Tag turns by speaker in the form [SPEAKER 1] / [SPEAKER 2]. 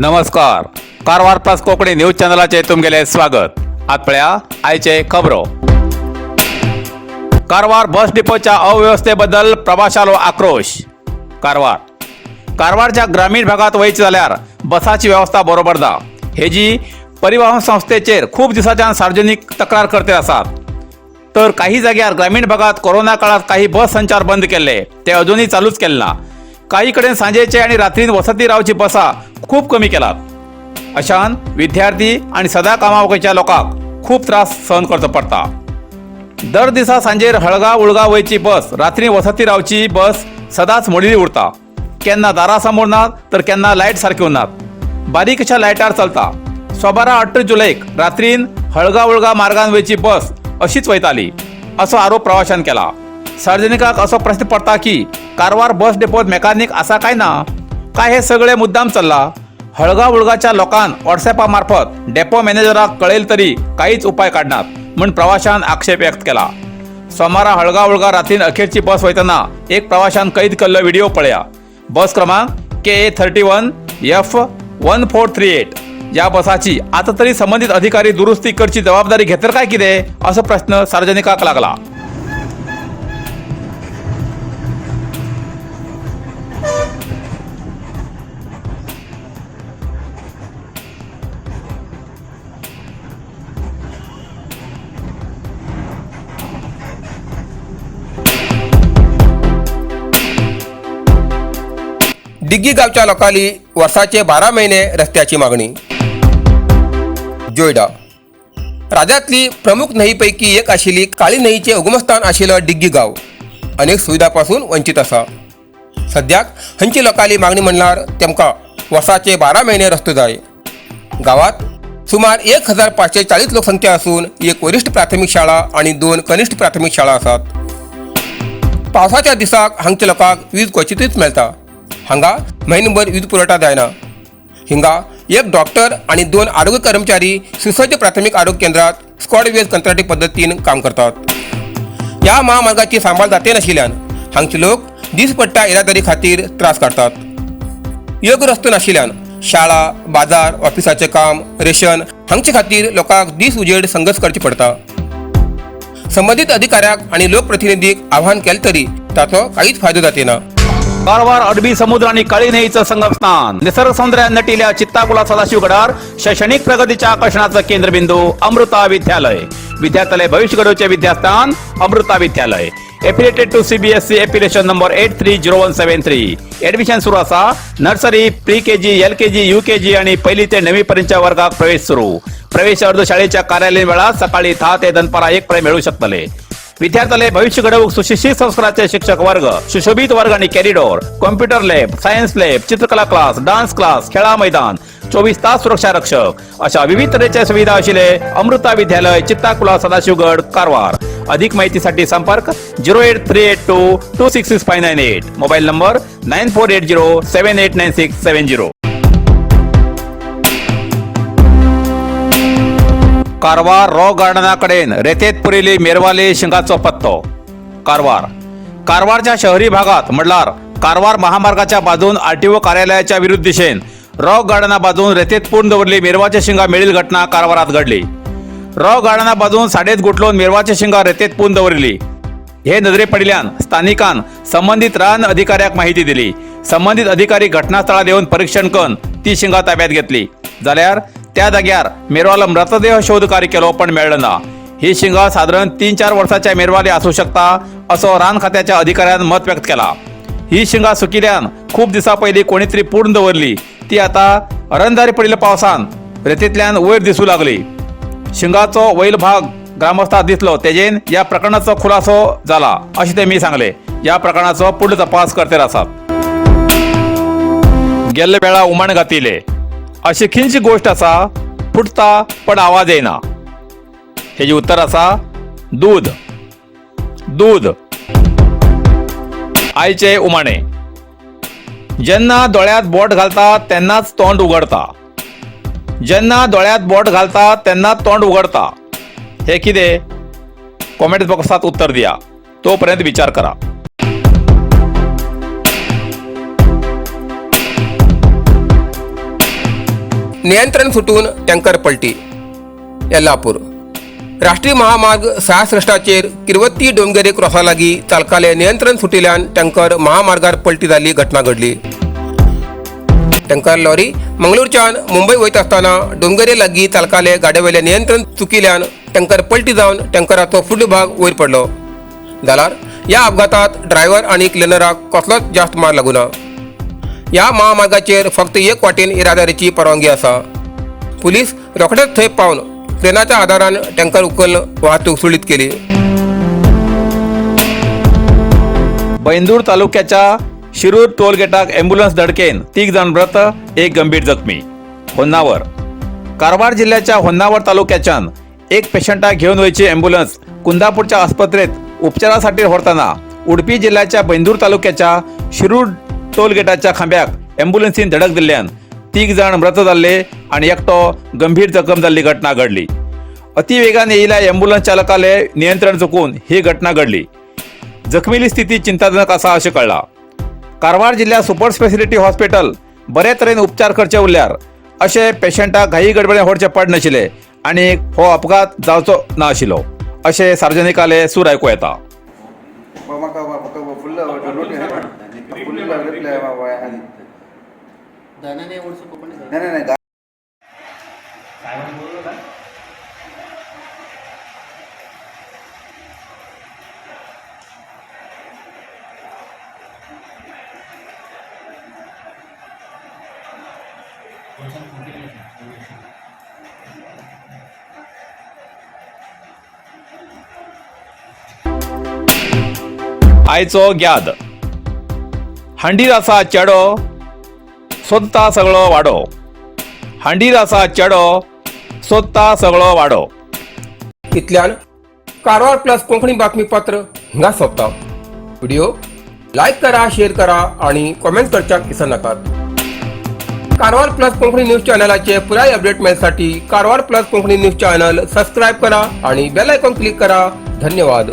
[SPEAKER 1] नमस्कार, Karwar plus Konkani news चॅनलाचे तुमगेले स्वागत. आत पळया आयचे खबरो. कारवार बस डिपोच्या अव्यवस्थेबद्दल प्रवाशालो आक्रोश. कारवार कारवारच्या ग्रामीण भागात वयचे जाल्यार बसाची वेवस्था बरोबर ना हेजी परिवहन संस्थेचेर खूब दिसाच्यान सार्वजनीक तक्रार करते आसात. तर काही जाग्यार ग्रामीण भागात कोरोना काळात काही बस संचार बंद केल्ले ते अजूनही चालूच केले ना. काही कडेन सांजेचे आणि रात्रीन वसती रावची बसा खूप कमी केलात. अशान विद्यार्थी आणि सदा कामावच्या लोकांक खूप त्रास सहन करचो पडटा. दर दिसा सांजेर हळगाव उळगाव वयची बस, रात्री वसती रावची बस सदांच मोडिल्ली उरता. केन्ना दारा समोर नात तर केन्ना लायट सारक्यो नात, बारीक अशा लायटार चलता. सोबारा 18 जुलैक रात्रीन हळगाव उळगाव मार्गान वयची बस अशीच वयताली असो आरोप प्रवाशान केला. सार्वजनिकाक असो प्रश्न पडटा की कारवार बस डेपोत मेकानिक आसा काय ना, काय हे सगळे मुद्दाम चल्ला? हळगाव उळगाच्या लोकान व्हॉट्सॅपा मार्फत डेपो मॅनेजराक कळयल तरी काहीच उपाय काडनात म्हूण प्रवाशान आक्षेप व्यक्त केला. सोमारा हळगाव उळगाव रात्रीन अखेरची बस वयतना एक प्रवाशान कैद केल्लो व्हिडिओ पळया. बस क्रमांक के 31 F 1438 या बसाची आता तरी संबंधित अधिकारी दुरुस्ती करची जबाबदारी घेतले काय कितें असो प्रश्न सार्वजनिकाक लागला.
[SPEAKER 2] डिग्गी गावच्या लोकांनी वर्साचे 12 महिने रस्त्याची मागणी. जोयडा राज्यातली प्रमुख न्हंयपैकी एक आशिल्ली काळी न्हंयचे उगमस्थान आशिल्लो डिग्गी गांव अनेक सुविधापासून वंचित आसा. सद्याक हंची लोकांली मागणी म्हणल्यार तेमकां वर्साचे 12 महिने रस्तो जाय. गांवात सुमार 1540 लोकसंख्या आसून एक वरिश्ठ प्राथमीक शाळा आनी 2 कनिश्ठ प्राथमीक शाळा आसात. पावसाच्या दिसाक हांगच्या लोकांक वीज क्वचितूच मेळटा. हांगा म्हयनोभर वीज पुरवठा जायना. हिंगा एक डॉक्टर आणि 2 आरोग्य कर्मचारी सुसज्ज प्राथमिक आरोग्य केंद्रात स्क्वॉड वेज कंत्राटी पद्दतीन काम करतात. ह्या महामार्गाची सांबाळ जाते नाशिल्ल्यान हांगचे लोक दीसपट्ट्या येरादारी खातीर त्रास काडटात. योग्य रस्तो नाशिल्ल्यान शाळा, बाजार, ऑफिसाचें काम, रेशन हांगचे खातीर लोकांक दीस उजेड संघर्श करचे पडटा. संबंदीत अधिकाऱ्याक आणि लोकप्रतिनिधीक आव्हान केलें तरी ताचो कांयच फायदो जातना.
[SPEAKER 1] कारवार अरबी समुद्र आणि काळी न्हंयचं संगमस्थान, निसर्ग सौंदर्यान नटिल्या चित्ताकुला सदाशिवगडार शैक्षणिक प्रगतीच्या आकर्षणाचं केंद्रबिंदू अमृता विद्यालय. विद्यार्थ्यालय भविष्य घडवचे विद्यास्थान अमृता विद्यालय. Affiliated to CBSE, affiliation number 830173. Admission सुरू असा. Nursery, pre KG, L K G, U K G आणि पहिली ते नववी पर्यंतच्या वर्गात प्रवेश सुरू. प्रवेश अर्ज शाळेच्या कार्यालयीन वेळात सकाळी 10 ते दनपारा 1 पर्यंत मिळू शकतले. विद्यार्थ्याले भविष्य घडवूक सुशिक्षित संस्काराचे शिक्षक वर्ग, सुशोभित वर्ग आणि corridor, computer lab, science lab, चित्रकला क्लास, डान्स क्लास, खेळा मैदान, 24 तास सुरक्षा रक्षक अशा विविध तऱ्हेच्या सुविधा असलेले अमृता विद्यालय, चित्ताकुला, सदाशिवगड, कारवार. अधिक माहितीसाठी संपर्क 08382266598, mobile number 9480789670. Karwar rock गार्डनाकडेन रेतेत पुरिल्ली मेरवाले शिंगाचो पत्तो. कारवार कारवारच्या शहरी भागात म्हणल्यार कारवार महामार्गाच्या बाजून आरटीओ कार्यालयाच्या विरुद्ध दिशेन रॉक गार्डना बाजून रेतेत पूर्ण दवरली मेरवाच्या शिंगा मेळील घटना कारवारात घडली. रॉक गार्डना बाजून साडेत गुटलोन मेरवाच्या शिंगा रेतेत पूर्ण दवरली हे नजरे पडिल्ल्यान स्थानिकान संबंधित रान अधिकाऱ्याक माहिती दिली. संबंधित अधिकारी घटनास्थळार येवन परीक्षण करून ती शिंगा ताब्यात घेतली. जाल्यार त्या जाग्यार मेरवालो मृतदेह शोध कार्य केलो पण मेळ्ळो ना. ही शिंगा सादारण 3-4 वर्साच्या मेरवाली आसूं शकता असो रान खात्याच्या अधिकाऱ्यान मत व्यक्त केला. ही शिंगा सुकिल्यान खूब दिसां पयलीं कोणी तरी पूर्ण दवरली, ती आता अरंधारी पडिल्ल्या पावसान रेतींतल्यान वयर दिसूं लागली. शिंगाचो वयल भाग ग्रामस्थाक दिसलो तेजेन या प्रकरणाचो खुलासो जाला अशें तेमी सांगले. या प्रकरणाचो पुढलो तपास करते आसात. गेल्ले वेळा उमाण घातिले अशी खंयची गोश्ट आसा फुटता पण आवाज येयना? हेजें उत्तर आसा दूद. दूद. आयचे उमाणे. जेन्ना दोळ्यांत बोट घालता तेन्नाच तोंड उगडता. जेन्ना दोळ्यांत बोट घालता तेन्नाच तोंड उगडता. हे कितें? कॉमेंट बॉक्सात उत्तर दिया. तोपर्यंत विचार करा.
[SPEAKER 2] नियंत्रण सुटून टँकर पलटी. येल्लापूर राष्ट्रीय महामार्ग 66चेर किरवत्ती डोंगेरे क्रॉसा लागीं चालकाले नियंत्रण सुटिल्ल्यान टँकर महामार्गार पलटी जाल्ली घटना घडली. टँकर लॉरी मंगळूरच्यान मुंबय वयता आसतना डोंगेरे लागीं चालकाले गाडयेवेलें नियंत्रण चुकिल्ल्यान टँकर पलटी जावन टँकराचो फुडलो भाग वयर पडलो. जाल्यार ह्या अपघातात ड्रायव्हर आनी क्लिनराक कसलोच जास्त मार लागूना. ह्या महामार्गाचेर फक्त एक वाटेन येरादारीची परवानगी आसा. पुलीस रोखडेच थंय पावन क्रेनाच्या आदारान टँकर उखलून वाहतूक सुरळीत केली.
[SPEAKER 1] बैंदूर तालुक्याच्या शिरूर टोलगेटाक ॲम्ब्युलन्स धडकेन 3 जाण मृत, 1 गंभीर जखमी. होन्नावर कारवार जिल्ह्याच्या होन्नावर तालुक्याच्यान एक पेशंटाक घेवन वयची ॲम्ब्युलन्स कुंदापूरच्या आस्पत्रेत उपचारासाठी व्हरतना उडपी जिल्ह्याच्या बैंदूर तालुक्याच्या शिरूर टोलगेटाच्या खांब्याक ॲम्ब्युलन्सीन धडक दिल्ल्यान 3 जाण मृत जाल्ले आणि एकटो गंभीर जखम जाल्ली घटना घडली. अतिवेगान येयिल्ल्या ॲम्ब्युलन्स चालकाले नियंत्रण चुकून ही घटना घडली. जखमीली स्थिती चिंताजनक आसा अशें कळ्ळां. कारवार जिल्ह्यात सुपर स्पेशालिटी हॉस्पिटल बरे तरेन उपचार करचे उरल्यार अशें पेशंटाक घाई गडबडे व्हरचें पडनाशिल्लें आनी हो अपघात जावचो ना आशिल्लो अशें सार्वजनिकाले सूर आयकूं येता.
[SPEAKER 3] म्हाका म्हाका फुल्ल फुल्ल रिप्लाय
[SPEAKER 4] दानाने ओळसो कोण
[SPEAKER 3] नाही नाही नाही.
[SPEAKER 1] आयचो ग्याद हांडीर आसा चेडो सोदता सगळो वाडो. हांडीर आसा चेडो सोदता सगळो वाडो.
[SPEAKER 2] इतल्यान कारवार प्लस कोंकणी बातमीपत्र हिंगा सोंपता. व्हिडिओ लायक करा, शेअर करा आणि कॉमेंट करच्याक विसरनाकात. कारवार प्लस कोंकणी न्यूज चॅनलाचे पुराय update मेळसाठी Karwar plus Konkani news channel subscribe करा आणि बेल आयकॉन क्लिक करा. धन्यवाद.